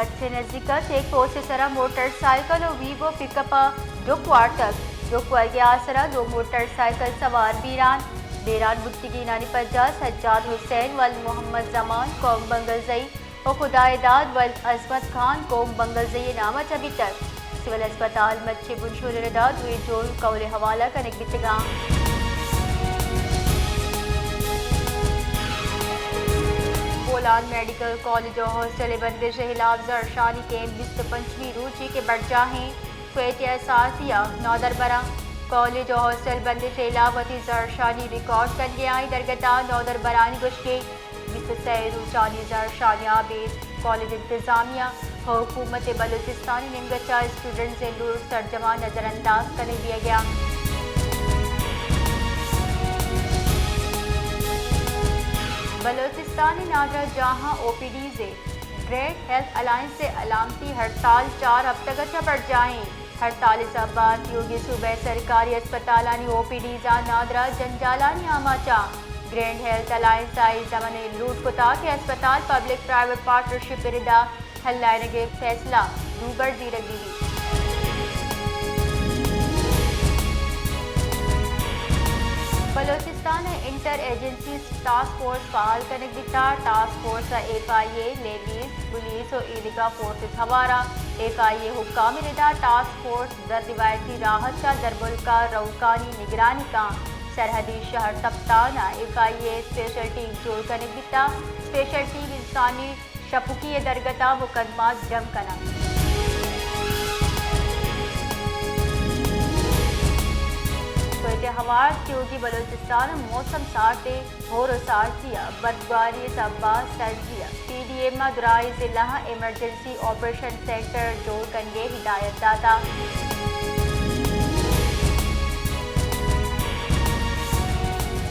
اچ ءِ نزیک ءَ چیک پوسٹ ءِ سرا موٹر سائیکل ءُ ویگو پک اپ ءِ ڈکھ وارتگ۔ ڈکھ ورگ ءِ آسرا دو موٹر سائیکل سوار بیران، بیران بوتگینانی پجار سجاد حسین ولد محمد زمان قوم بنگلزئی ءُ خدائے داد ولد عظمت خان قوم بنگلزئی ءِ نام ءَ چہ بیتگ۔ سول ہسپتال مچ ءِ بنشون ءِ ردا دوئیں جون قول ءِ حوالہ کنگ بیتگاں۔ بولان میڈیکل کالج ءُ ہاسٹل ءِ بندش ءِ ہلاپ زہرشانی کیمپ بیست ءُ پنچمی روچی کہ برجاہیں کوئٹہ ءِ سارتی ءَ نودربراں کالج ءُ ہاسٹل بندش ءِ ہلاپ وتی زہرشانی ریکارڈ کنگ ءَ آئی درگت ءَ نودربرانی گوشگ ءَ بیست ءُ سئے روچانی زہرشانی ءَ ابید کالج انتظامیہ ءُ حکومت بلوچستان ءِ نیمگ ءَ چہ اسٹوڈنٹس ءِ لوٹ سرجم ءَ نظر انداز کنگ بیگ ءَ۔ بلوچستان ءِ نادراہ جاہاں او پی ڈیز ءِ گرینڈ ہیلتھ الائنس ءِ علامتی ہڑتال چار ہفتگ ءَ چہ برجاہیں۔ ہڑتال ءِ سبب ءَ تیوگیں صوبہ ءِ سرکاری ہسپتالانی او پی ڈیز ءَ نادراہ جنجالانی آماچ ءَ۔ گرینڈ ہیلتھ الائنس ءَ اے زمن ءَ لوٹ کتگ کہ ہسپتال پبلک پرائیویٹ پارٹنرشپ ءِ ردا ٹھلائینگ ءِ فیصلہ روبر زیرگ بہ بیت۔ بلوچستان ءَ انٹر ایجنسی ٹاسک فورس فعال کنگ بیتگ۔ ٹاسک فورس ءَ ایف آئی اے، لیویز، پولیس ءُ ایدگہ فورسز ہوار اَنت۔ ایف آئی اے ءِ حکام ءِ ردا ٹاسک فورس زر روایتی راہ ءَ چہ دربلک ءَ روکانی نگرانی کنت۔ سرحدی شہر تپتان ءَ ایف آئی اے ءِ اسپیشل ٹیم جوڑ کنگ بیتگ۔ اسپیشل ٹیم انسانی شپکی ءِ درگت ءَ مقدمات جم کناں۔ کوئٹہ ءِ ہوار تیوگیں بلوچستان ءَ موسم سارت ءُ ہور ءُ سارتی ءُ برفباری ءِ سبب ءَ سردی ءَ پی ڈی ایم ءَ درائیں ضلع ءَ ایمرجنسی آپریشن سینٹر جوڑ کنگ ءِ ہدایت داتگ۔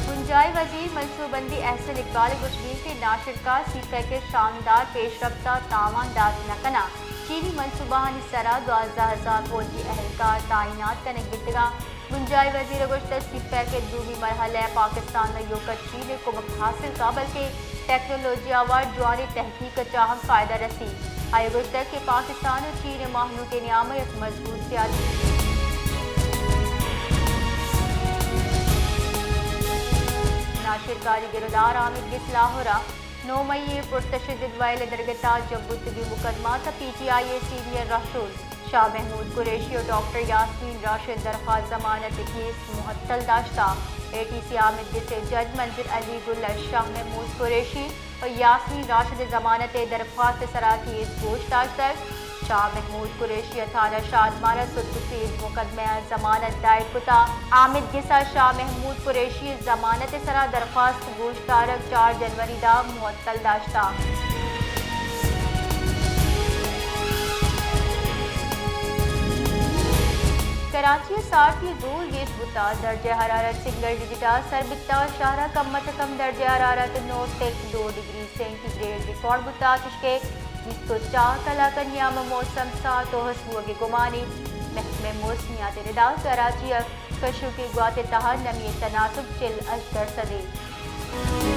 بنجاہی وزیر منصوبہ بندی احسن اقبال ءِ گوشگ اِنت کہ ناشرکار سی پیک ءِ شاندار پیشرفت ءَ تاوان دات نہ کناں۔ چینی منصوبہانی سرا دوازدہ ہزار فوجی اہلکار تعینات کنگ بیتگاں۔ بنجاہی وزیر ءَ گوشتگ سی پیک ءِ دومی مرحلہ ءَ پاکستان نہ یوک ءَ چین ءِ کمک حاصل کنت بلکیں ٹیکنالوجی ہوار جوانیں تحقیق ءَ چہ ہم فائدہ رسی۔ آئی ءَ گوشتگ کہ پاکستان ءُ چین ءِ ماہلوک ءِ نیام ءَ یک مضبوط سیاسی ناشرکاری گرودار حامد گس لاہور ءَ نو مئی ءِ پرتشدد ویل ءِ درگت ءَ جم بوتگیں مقدمات ءَ پی ٹی آئی ءِ سینئر رہشون شاہ محمود قریشی ءُ ڈاکٹر یاسمین راشد ءِ درخواست ضمانت ءِ کیس معطل داشتگ۔ اے ٹی سی حامد گس ءِ جج منظر علی گل ءَ شاہ محمود قریشی ءُ یاسمین راشد ءِ ضمانت ءِ درخواست ءِ سرا کیس گوش داشتگ۔ شاہ محمود قریشی ءَ تھانہ شادمان ءَ ست ءُ سیج مقدمہ ءَ ضمانت دائر کتگ۔ حامد گس ءَ شاہ محمود قریشی ءِ ضمانت ءِ سرا درخواست گوش دارگ چار جنوری ءَ معطل داشتگ۔ کراچی ءَ سارتی ءِ زور گیش بوتگ، درجہ حرارت سنگل ڈیجٹ ءَ سر بیتگ، شہر ءَ کم ءَ چہ کم درجہ حرارت نو ٹک دو ڈگری سینٹی گریڈ ریکارڈ بوتگ، چشکہ بیست ءُ چار کلاک ءِ نیام ءَ موسم سارت ءُ ہشک بوگ ءِ گمان اِنت۔ محکمہ موسمیات ءِ ردا کراچی ءَ کشوکیں گوات ءِ تہا نمی ءِ تناسب چل ءُ ہشت درسد اِنت۔